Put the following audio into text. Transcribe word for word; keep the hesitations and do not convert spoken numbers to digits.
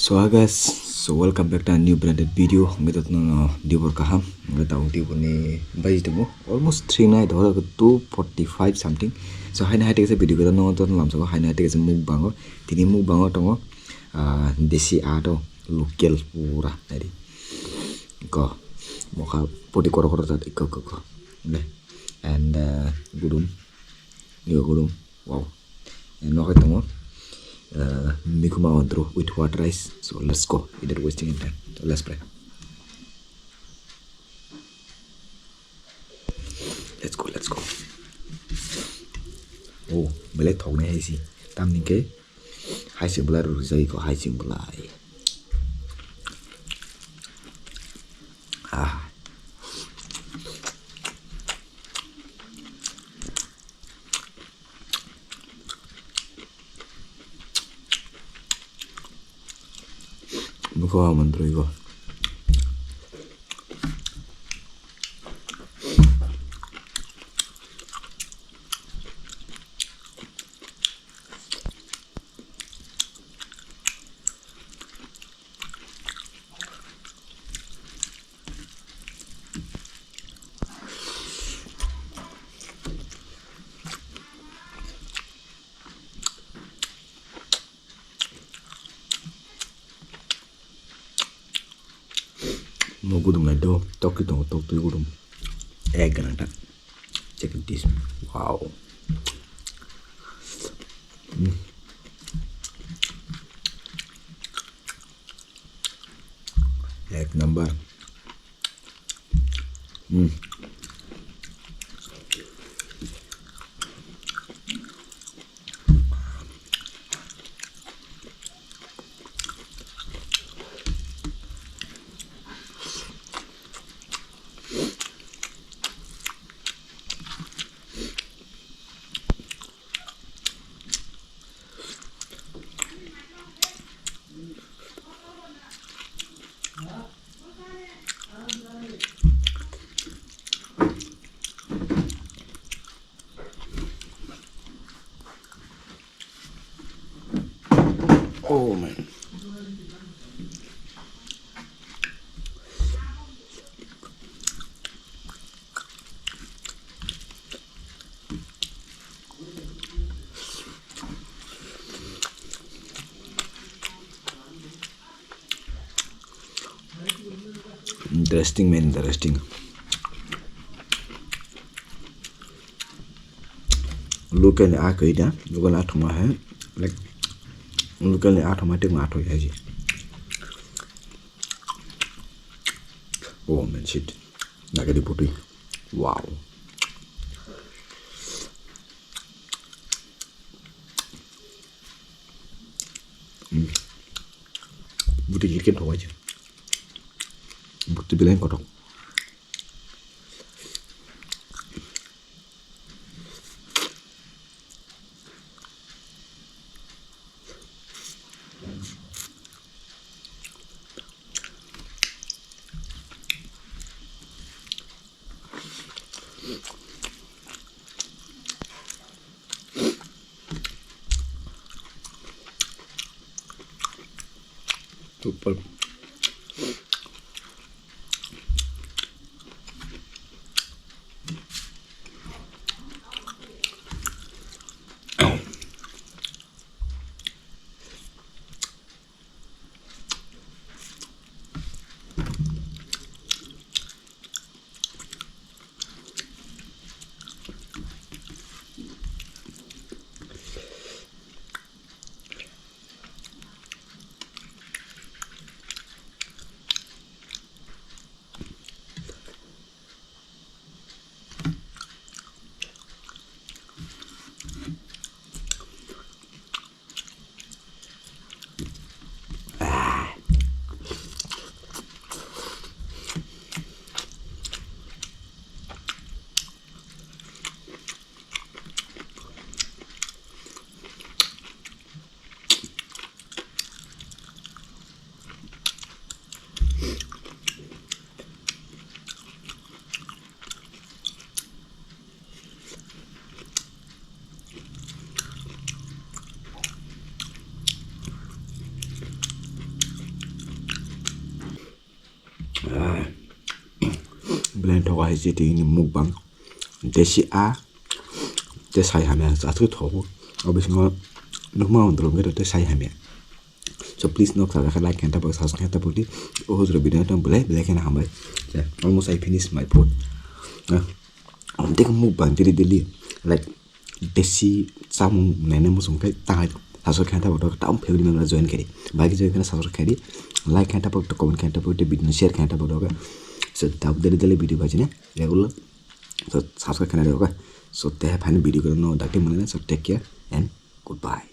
So hi guys, so welcome back to a new branded video. Hwnkhe to no dibor kaham. Hwnkhe to dibor ni baji tongo almost three night horo two forty five something. So haino hai tekhe video khe no to lamsao haino hai tekhe mukbang o tini mukbang o tongo, ah, desi ato local pura nari ko mokha poti koro koro jat ikko ikko ikko. And, ah, gudum, iyo gudum. Wow. And nokhai tongo, uh, mikhuma ondro with white rice. So let's go. Without wasting any time. So let's pray. Let's go, let's go. Oh, belai thoknai hai si. Tamni ke hai si belai rujai ko hai si belai. Ah. Bukha mantroi go. Mo gudum nai do, tok ki tongo, tok twi gudum. Ek ganang ta. Check this. Wow. Mm. Ek number. Mm. Oh man. Interesting man, interesting. Local ni a koi da, local ni a thoma hai, like, local ni a thoma tei ma thoi hai ji. Oh man, shit. Nagari putui. Wow. Hmm. Buti chicken thok aja. Buti bilang kotok. Super. Blend thogo hai se tini mukbang. Desi a. Te sai hamya. Aswk thogo. Obisingo nukma ondolom ke te sai hamya. So please nok sa like kenta pok subscribe kenta pok di. Oh jero video tong belai belai kena hambai. Almost I finish my food. Amteka mukbang diri dili like desi samung nene musung kai tangai sasur kenta pok tam family member join kari. Bagi join kena sasur kari. Like kenta pok to comment kenta pok to video share kenta pok to. So tab dili dili video bajine regular. So subscribe kena okay. So te fine video kono dakti mane. So take care and goodbye.